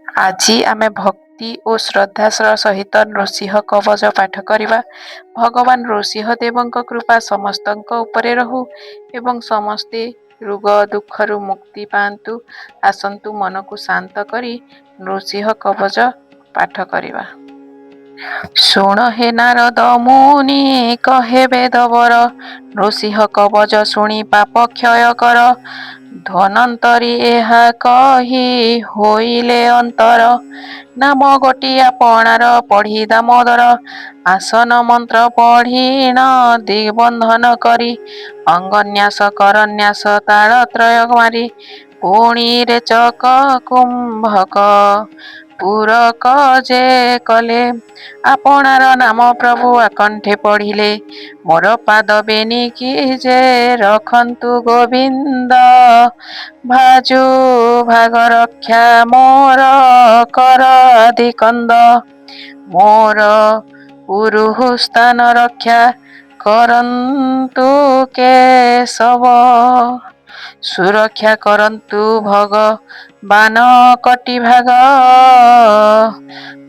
ଆଜି ଆମେ ଭକ୍ତି ଓ ଶ୍ରଦ୍ଧାର ସହିତ ନୃସିଂହ କବଚ ପାଠ କରିବା। ଭଗବାନ ନୃସିଂହଦେବଙ୍କ କୃପା ସମସ୍ତଙ୍କ ଉପରେ ରହୁ ଏବଂ ସମସ୍ତେ ରୋଗ ଦୁଃଖରୁ ମୁକ୍ତି ପାଆନ୍ତୁ। ଆସନ୍ତୁ ମନକୁ ଶାନ୍ତ କରି ନୃସିଂହ କବଚ ପାଠ କରିବା। ଶୁଣ ହେ ନାରଦ ମୁନି କହେ ବେଦବର, ନୃସିଂହ କବଚ ଶୁଣି ପାପ କ୍ଷୟ କର। ଧନ୍ୱନ୍ତରୀ ଏହା କହି ହୋଇଲେ ଅନ୍ତର, ନାମ ଗୋଟି ଆପଣାର ପଢ଼ି ଦାମୋଦର। ଆସନ ମନ୍ତ୍ର ପଢ଼ିଣ ଦିଗ୍ବନ୍ଧନ କରି, ଅଙ୍ଗନ୍ୟାସ କରନ୍ୟାସ ତାଳତ୍ରୟ ମାରି। ପୁଣି ରେଚକ କୁମ୍ଭକ ପୂରକ ଯେ କଲେ, ଆପଣାର ନାମ ପ୍ରଭୁ ଆକଣ୍ଠେ ପଢ଼ିଲେ। ମୋର ପାଦ ବେନିକି ଯେ ରଖନ୍ତୁ ଗୋବିନ୍ଦ, ଭାଜୁ ଭାଗ ରକ୍ଷା ମୋର କର ଆଦି କନ୍ଦ। ମୋର ଉରୁଃ ସ୍ଥାନ ରକ୍ଷା କରନ୍ତୁ କେଶବ, ସୁରକ୍ଷା କରନ୍ତୁ ଭଗବାନ କଟିଭାଗ।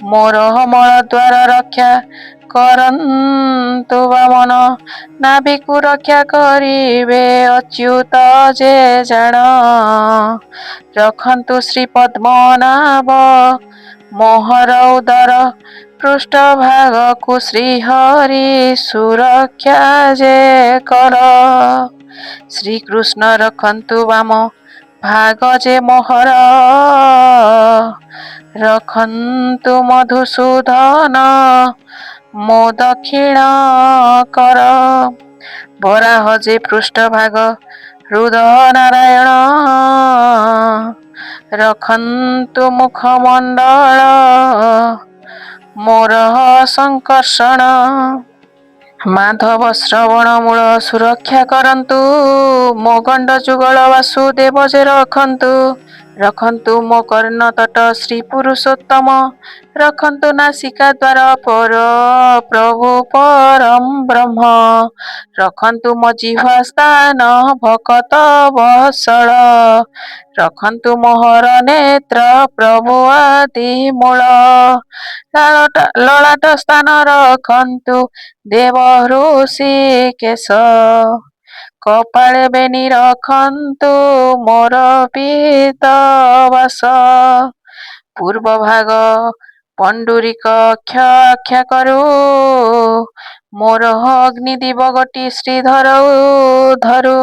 ମୋର ମଳଦ୍ୱାର ରକ୍ଷା କରନ୍ତୁ ବାମନ, ନାଭିକୁ ରକ୍ଷା କରିବେ ଅଚ୍ୟୁତ ଯେ ଜାଣ। ରଖନ୍ତୁ ଶ୍ରୀ ପଦ୍ମନାଭ ମୋହର ଉଦର, ପୃଷ୍ଠଭାଗକୁ ଶ୍ରୀହରି ସୁରକ୍ଷା ଯେ କର। ଶ୍ରୀକୃଷ୍ଣ ରଖନ୍ତୁ ବାମ ଭାଗ ଯେ ମୋହର, ରଖନ୍ତୁ ମଧୁସୂଦନ ମୋ ଦକ୍ଷିଣ କର। ବରାହ ଯେ ପୃଷ୍ଠଭାଗ ହୃଦ ନାରାୟଣ, ରଖନ୍ତୁ ମୁଖମଣ୍ଡଳ ମୋର ସଙ୍କର୍ଷଣ। ମାଧବ ଶ୍ରବଣ ମୂଳ ସୁରକ୍ଷା କରନ୍ତୁ, ମୋ ଗଣ୍ଡ ଯୁଗଳ ବାସୁଦେବ ଯେ ରଖନ୍ତୁ। ରଖନ୍ତୁ ମୋ କର୍ଣ୍ଣ ତଟ ଶ୍ରୀ ପୁରୁଷୋତ୍ତମ, ରଖନ୍ତୁ ନାସିକା ଦ୍ୱାର ପର ପ୍ରଭୁ ପରମ ବ୍ରହ୍ମ। ରଖନ୍ତୁ ମୋ ଜିହ୍ୱା ସ୍ଥାନ ଭକତ ବତ୍ସଳ, ରଖନ୍ତୁ ମୋହର ନେତ୍ର ପ୍ରଭୁ ଆଦି ମୂଳ। ଲଳାଟ ସ୍ଥାନ ରଖନ୍ତୁ ଦେବ ହୃଷୀକେଶ, କପାଳେ ବେନି ରଖନ୍ତୁ ମୋର ପୀତବାସ। ପୂର୍ବ ଭାଗ ପଣ୍ଡରୀକ ରକ୍ଷା କରୁ, ମୋର ଅଗ୍ନିଦେବ ଗୋଟି ଶ୍ରୀଧର ଧରୁ।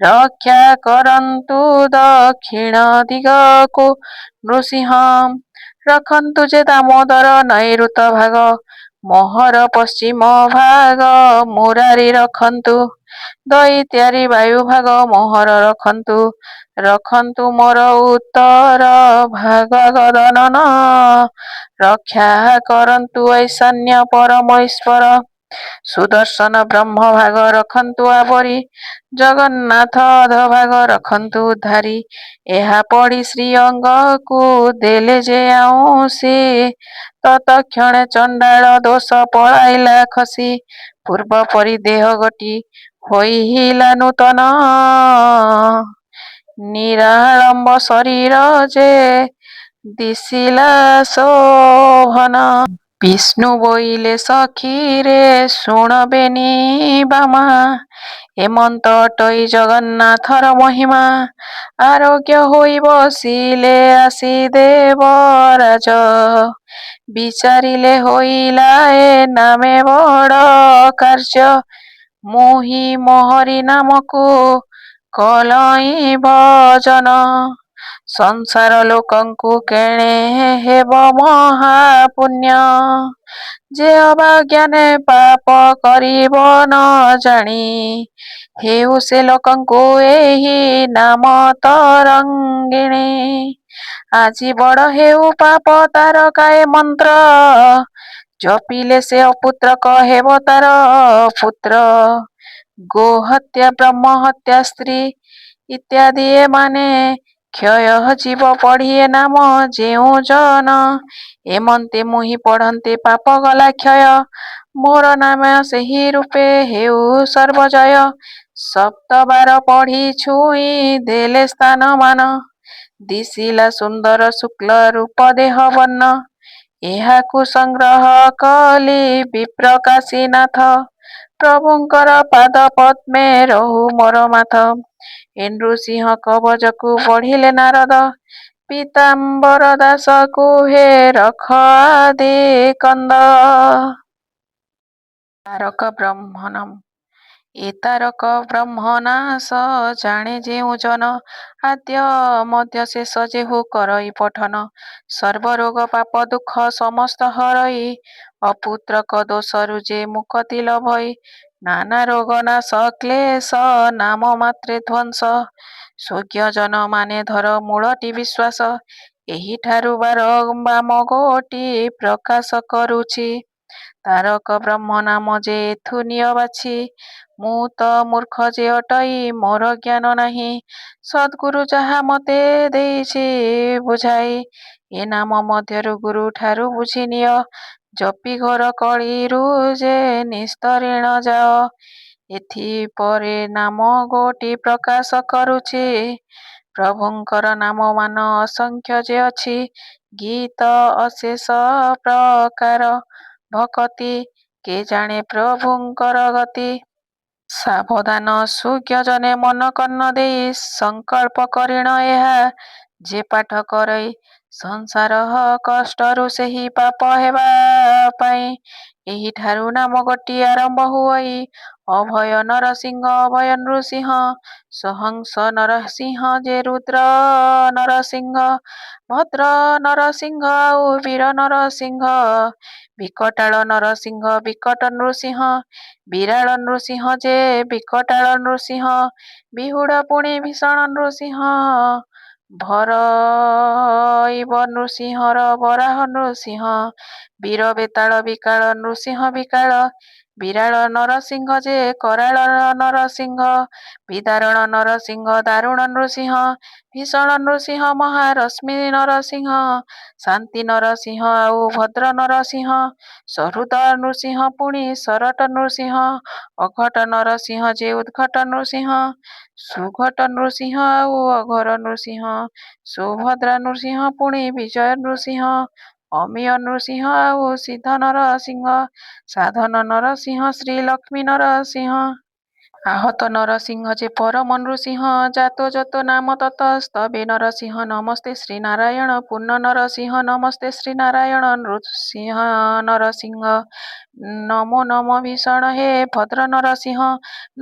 ରକ୍ଷା କରନ୍ତୁ ଦକ୍ଷିଣ ଦିଗକୁ ନୃସିଂହ, ରଖନ୍ତୁ ଯେ ଦାମୋଦର ନୈଋତ ଭାଗ। ମୋହର ପଶ୍ଚିମ ଭାଗ ମୁରାରି ରଖନ୍ତୁ, ଦୈତ୍ୟାରି ବାୟୁ ଭାଗ ମୋହର ରଖନ୍ତୁ। ରଖନ୍ତୁ ମୋର ଉତ୍ତର ଭାଗ ଗଜାନନ, ରକ୍ଷା କରନ୍ତୁ ଐଶାନ୍ୟ ପରମ ଈଶ୍ୱର। ସୁଦର୍ଶନ ବ୍ରହ୍ମ ଭାଗ ରଖନ୍ତୁ ଆବରି, ଜଗନ୍ନାଥ ଅଧୋଭାଗ ରଖନ୍ତୁ ଉଦ୍ଧାରି। ଏହା ପଢ଼ି ଶ୍ରୀ ଅଙ୍ଗକୁ ଦେଲେ ଯେ ଆଉଁସି, ତତକ୍ଷଣେ ଚଣ୍ଡାଳ ଦୋଷ ପଳାଇଲା ଖସି। ପୂର୍ବ ପରି ଦେହ ଗୋଟି ହୋଇଲା ନୂତନ, ନିରାଳମ୍ବ ଶରୀର ଯେ ଦିଶିଲା ଶୋଭନ। ବିଷ୍ଣୁ ବୋଇଲେ ସଖୀରେ ଶୁଣ ବେନି ବାମା, ଏମନ୍ତ ଅଟଇ ଜଗନ୍ନାଥର ମହିମା। ଆରୋଗ୍ୟ ହୋଇ ବସିଲେ ଆସି ଦେବରାଜ, ବିଚାରିଲେ ହୋଇଲା ଏ ନାମେ ବଡ଼ କାର୍ଯ୍ୟ। ମୁହିଁ ମୋହରି ନାମକୁ କଲଇଁ ଭଜନ, ସଂସାର ଲୋକଙ୍କୁ କେଣେ ହେବ ମହାପୁଣ୍ୟ। ଯେ ଅବା ଅଜ୍ଞାନେ ପାପ କରିବ ନ ଜାଣି, ହେଉ ସେ ଲୋକଙ୍କୁ ଏହି ନାମ ତରଙ୍ଗିଣୀ। ଆଜି ବଡ଼ ହେଉ ପାପ ତାର କାଏ ମନ୍ତ୍ର, ଜପିଲେ ସେ ଅପୁତ୍ରକ ହେବ ତାର ପୁତ୍ର। ଗୋହତ୍ୟା ବ୍ରହ୍ମହତ୍ୟା ସ୍ତ୍ରୀ ଇତ୍ୟାଦି ଏମାନେ, କ୍ଷୟ ଜୀବ ପଢ଼ି ଏ ନାମ ଯେଉଁ ଜନ। ଏମନ୍ତେ ମୁହିଁ ପଢ଼ନ୍ତେ ପାପ ଗଲା କ୍ଷୟ, ମୋର ନାମ ସେହି ରୂପେ ହେଉ ସର୍ବଜୟ। ସପ୍ତବାର ପଢ଼ି ଛୁଇଁ ଦେଲେ ସ୍ଥାନମାନ, ଦିଶିଲା ସୁନ୍ଦର ଶୁକ୍ଳ ରୂପ ଦେହ ବର୍ଣ୍ଣ। ଏହାକୁ ସଂଗ୍ରହ କଲି ବିପ୍ର କାଶୀନାଥ। ପ୍ରଭୁଙ୍କର ପାଦ ପଦ୍ମେ ରହୁ ମୋର ମାଥ। ଏ ନୃସିଂହ କବଚକୁ ପଢ଼ିଲେ ନାରଦ। ପୀତାମ୍ବର ଦାସ କୁହେ ରଖ ଆଦି କନ୍ଦ। ତାରକ ବ୍ରହ୍ମନମ୍। ଏ ତାରକ ବ୍ରହ୍ମ ନାସ ଜାଣେ ଯେଉଁ ଜନ। ଆଦ୍ୟ ମଧ୍ୟ ଶେଷ ଯେହୁ କରଇ ପଠନ। ସର୍ବରୋଗ ପାପ ଦୁଃଖ ସମସ୍ତ ହରଇ। ଅପୁତ୍ରକ ଦୋଷରୁ ଯେ ମୁକତି ଲଭଇ। ନାନା ରୋଗ ନାଶ କ୍ଳେଶ ନାମ ମାତ୍ରେ ଧ୍ୱଂସ। ସୁଜ୍ଞ ଜନମାନେ ଧର ମୂଳଟି ବିଶ୍ୱାସ। ଏହିଠାରୁ ବାମ ଗୋଟି ପ୍ରକାଶ କରୁଛି। ତାରକ ବ୍ରହ୍ମ ନାମ ଯେ ଏଥୁ ନିଅ ବାଛି। ମୁଁ ତ ମୂର୍ଖ ଯେ ଅଟଇ ମୋର ଜ୍ଞାନ ନାହିଁ। ସଦ୍ଗୁରୁ ଯାହା ମତେ ଦେଇଛି ବୁଝାଇ। ଏ ନାମ ମଧ୍ୟରୁ ଗୁରୁଠାରୁ ବୁଝି ନିଅ। ଜପି ଘୋର କଳିରୁ ଯେ ନିସ୍ତରିଣ ଯାଅ। ଏଥିପରେ ନାମ ଗୋଟି ପ୍ରକାଶ କରୁଛି। ପ୍ରଭୁଙ୍କର ନାମମାନ ଅସଂଖ୍ୟ ଯେ ଅଛି। ଗୀତ ଅଶେଷ ପ୍ରକାର ଭକତି। କେ ଜାଣେ ପ୍ରଭୁଙ୍କର ଗତି। ସାବଧାନ ସୁଜ୍ଞଜନେ ମନ କର୍ଣ୍ଣ ଦେଇ। ସଂକଳ୍ପ କରିଣ ଏହା ଯେ ପାଠ କରଇ। ସଂସାର କଷ୍ଟରୁ ସେହି ପାପ ହେବା ପାଇଁ। ଏହିଠାରୁ ନାମ ଗୋଟି ଆରମ୍ଭ ହୁଅଇ। ଅଭୟ ନରସିଂହ ଅଭୟ ନୃସିଂହ। ସହଂସ ନରସିଂହ ଯେ ରୁଦ୍ର ନରସିଂହ। ଭଦ୍ର ନରସିଂହ ଆଉ ବୀର ନରସିଂହ। ବିକଟାଳ ନରସିଂହ ବିକଟ ନୃସିଂହ। ବିରାଳ ନୃସିଂହ ଯେ ବିକଟାଳ ନୃସିଂହ। ବିହୁଡ଼ ପୁଣି ଭୀଷଣ ନୃସିଂହ। ଭରଇବ ନୃସିଂହର ବରାହ ନୃସିଂହ। ବୀର ବେତାଳ ବିକାଳ ନୃସିଂହ ବିକାଳ। ବିରାଳ ନରସିଂହ ଯେ କରାଳ ନରସିଂହ। ବିଦାରଣ ନରସିଂହ ଦାରୁଣ ନୃସିଂହ। ଭୀଷଣ ନୃସିଂହ ମହାରଶ୍ମି ନରସିଂହ। ଶାନ୍ତି ନରସିଂହ ଆଉ ଭଦ୍ର ନରସିଂହ। ସହୃଦ ନୃସିଂହ ପୁଣି ସରଟ ନୃସିଂହ। ଅଘଟ ନରସିଂହ ଯେ ଉଦ୍ଘଟ ନୃସିଂହ। ସୁଘଟ ନୃସିଂହ ଆଉ ଅଘୋର ନୃସିଂହ। ସୁଭଦ୍ରା ନୃସିଂହ ପୁଣି ବିଜୟ ନୃସିଂହ। ଅମୀୟ ନୃସିଂହ ଆଉ ସିଦ୍ଧ ନରସିଂହ। ସାଧନ ନରସିଂହ ଶ୍ରୀଲକ୍ଷ୍ମୀ ନରସିଂହ। ଆହତ ନରସିଂହ ଯେ ପରମ ନୃସିଂହ। ଯାତୋ ଯତୋ ନାମ ତତ ସ୍ତବେ ନରସିଂହ। ନମସ୍ତେ ଶ୍ରୀନାରାୟଣ ପୂର୍ଣ୍ଣ ନରସିଂହ। ନମସ୍ତେ ଶ୍ରୀନାରାୟଣ ନୃସିଂହ ନରସିଂହ। ନମୋ ନମୋ ଭୀଷଣ ହେ ଭଦ୍ର ନରସିଂହ।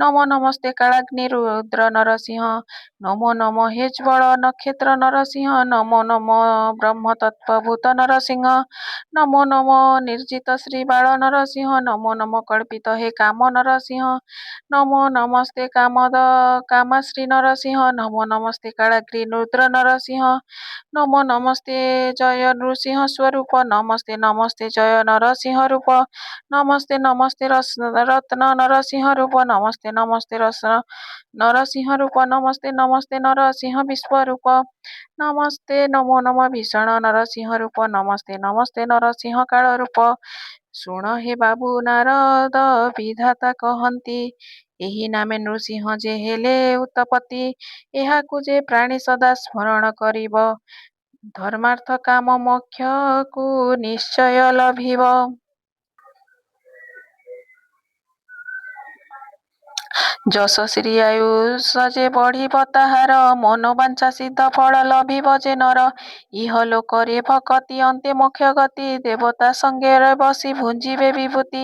ନମୋ ନମସ୍ତେ କାଳାଗ୍ନି ରୁଦ୍ର ନରସିଂହ। ନମୋ ନମୋ ହେଜ୍ୱଳ ନକ୍ଷତ୍ର ନରସିଂହ। ନମୋ ନମୋ ବ୍ରହ୍ମତତ୍ତ୍ୱଭୂତ ନରସିଂହ। ନମୋ ନମୋ ନିର୍ଜିତ ଶ୍ରୀବାଳ ନରସିଂହ। ନମୋ ନମୋ କଳ୍ପିତ ହେ କାମ ନରସିଂହ। ନମୋ ନମସ୍ତେ କାମଦ କାମାଶ୍ରୀ ନରସିଂହ। ନମୋ ନମସ୍ତେ କାଳାଗ୍ନି ରୁଦ୍ର ନରସିଂହ। ନମୋ ନମସ୍ତେ ଜୟ ନୃସିଂହ ସ୍ୱରୂପ। ନମସ୍ତେ ନମସ୍ତେ ଜୟ ନରସିଂହ ରୂପ। ନମସ୍ତେ ନମସ୍ତେ ରତ୍ନ ନରସିଂହ ରୂପ। ନମସ୍ତେ ନମସ୍ତେ ନରସିଂହ ରୂପ। ନମସ୍ତେ ନମସ୍ତେ ନରସିଂହ ବିଶ୍ୱରୂପ। ନମସ୍ତେ ନମୋ ନମୋ ଭୀଷଣ ନରସିଂହ ରୂପ। ନମସ୍ତେ ନମସ୍ତେ ନରସିଂହ କାଳ ରୂପ। ଶୁଣ ହେ ବାବୁ ନାରଦ ବିଧାତା କହନ୍ତି। ଏହି ନାମେ ନୃସିଂହ ଯେ ହେଲେ ଉତପତ୍ତି। ଏହାକୁ ଯେ ପ୍ରାଣୀ ସଦା ସ୍ମରଣ କରିବ। ଧର୍ମାର୍ଥ କାମ ମୋକ୍ଷକୁ ନିଶ୍ଚୟ ଲଭିବ। ଯଶ ଶ୍ରୀ ଆୟୁଷ ଯେ ବଢ଼ିବ ତାହାର। ମନୋବାଞ୍ଛା ସିଦ୍ଧ ଫଳ ଲଭିବ ଯେ ନର। ଇହଲୋକରେ ଭକତି ଅନ୍ତେ ମୋକ୍ଷଗତି। ଦେବତା ସଙ୍ଗରେ ବସି ଭୁଞ୍ଜିବେ ବିଭୂତି।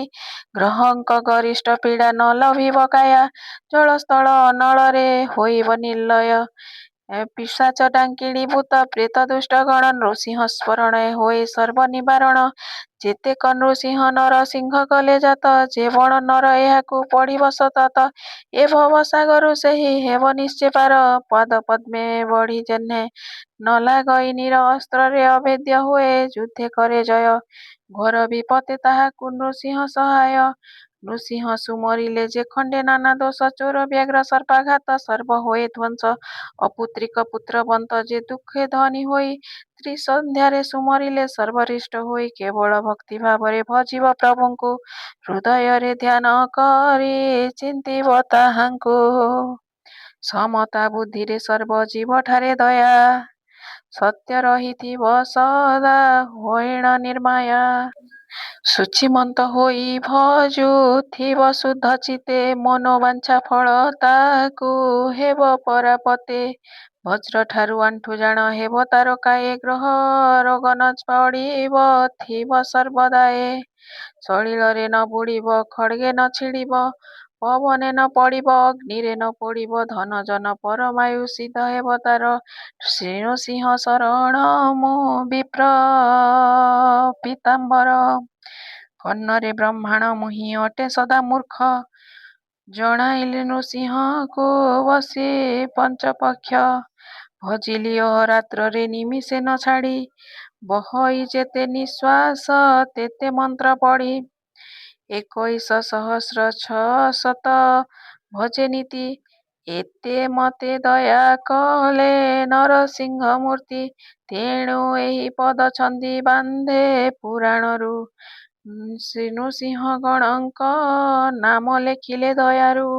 ଗ୍ରହଙ୍କ ଗରିଷ୍ଠ ପୀଡ଼ା ନ ଲଭିବ କାୟା। ଜଳ ସ୍ଥଳ ଅନଳରେ ହୋଇବ ନିଲୟ। ପିଶାଚ ଡାକିଣୀ ଭୂତ ପ୍ରେତ ଦୁଷ୍ଟଗଣ। ନୃସିଂହ ସ୍ମରଣେ ହୋଏ ସର୍ବ ନିବାରଣ। ଯେତେକ ନୃସିଂହ ନରସିଂହ କଲେ ଜାତ। ଯେବଣ ନର ଏହାକୁ ପଢ଼ିବ ସତତ। ଏ ଭବସାଗରୁ ସେହି ହେବ ନିଶ୍ଚେ ପାର। ପାଦପଦ୍ମେ ବଢ଼ି ଯେହ୍ନେ ନ ଲାଗଇ ନୀର। ଅସ୍ତ୍ରରେ ଅଭେଦ୍ୟ ହୁଏ ଯୁଦ୍ଧେ କରେ ଜୟ। ଘୋର ବିପତ୍ତେ ତାହାକୁ ନୃସିଂହ ସହାୟ। ନୃସିଂହ ସୁମରିଲେ ଯେ ଖଣ୍ଡେ ନାନା ଦୋଷ। ଚୋର ବ୍ୟାଘ୍ର ସର୍ପାଘାତ ସର୍ବ ହୋଏ ଧ୍ୱଂସ। ଅପୁତ୍ରିକ ପୁତ୍ରବନ୍ତ ଯେ ଦୁଃଖେ ଧନୀ ହୋଇ। ତ୍ରିସନ୍ଧ୍ୟାରେ ସୁମରିଲେ ସର୍ବାରିଷ୍ଟ ହୋଇ। କେବଳ ଭକ୍ତିଭାବରେ ଭଜିବ ପ୍ରଭୁଙ୍କୁ। ହୃଦୟରେ ଧ୍ୟାନ କରି ଚିନ୍ତିବ ତାହାଙ୍କୁ। ସମତା ବୁଦ୍ଧିରେ ସର୍ବ ଜୀବଠାରେ ଦୟା। ସତ୍ୟ ରହିଥିବ ସଦା ହୋଇଣ ନିର୍ମାୟା। ଶୁଚିମନ୍ତ ହୋଇ ଭଜୁଥିବ ଶୁଦ୍ଧ ଚିତ୍ତେ, ମନୋବାଞ୍ଛା ଫଳ ତାକୁ ହେବ ପରାପତେ। ବଜ୍ରଠାରୁ ଆଣ୍ଠୁଜାଣ ହେବ ତାର କାୟେ, ଗ୍ରହ ରୋଗ ନ ପଡ଼ିବ ଥିବ ସର୍ବଦାୟେ। ସଳିଳରେ ନ ବୁଡ଼ିବ ଖଡ଼୍ଗେ ନ ଛିଡ଼ିବ, ପବନେ ନ ପଡ଼ିବ ଅଗ୍ନିରେ ନ ପୋଡ଼ିବ। ଧନ ଜନ ପରମାୟୁ ସିଦ୍ଧ ହେବ ତାର, ଶ୍ରୀନୃସିଂହ ଶରଣ ମୁଁ ବିପ୍ର ପୀତାମ୍ବର। କର୍ଣ୍ଣରେ ବ୍ରହ୍ମାଣ ମୁହିଁ ଅଟେ ସଦା ମୂର୍ଖ, ଜଣାଇଲି ନୃସିଂହଙ୍କୁ ବସି ପଞ୍ଚପକ୍ଷ। ଭଜିଲି ଅହୋରାତ୍ରରେ ନିମିଷେ ନ ଛାଡ଼ି, ବହଇ ଯେତେ ନିଶ୍ୱାସ ତେତେ ମନ୍ତ୍ର ପଢ଼ି। 21 ସହସ୍ର 600 ଭଜେ ନିତି, ଏତେ ମୋତେ ଦୟା କଲେ ନରସିଂହ ମୂର୍ତ୍ତି। ତେଣୁ ଏହି ପଦ ଛନ୍ଦି ବାନ୍ଧେ ପୁରାଣରୁ, ଶ୍ରୀନୃସିଂହ ଗଣଙ୍କ ନାମ ଲେଖିଲେ ଦୟାରୁ।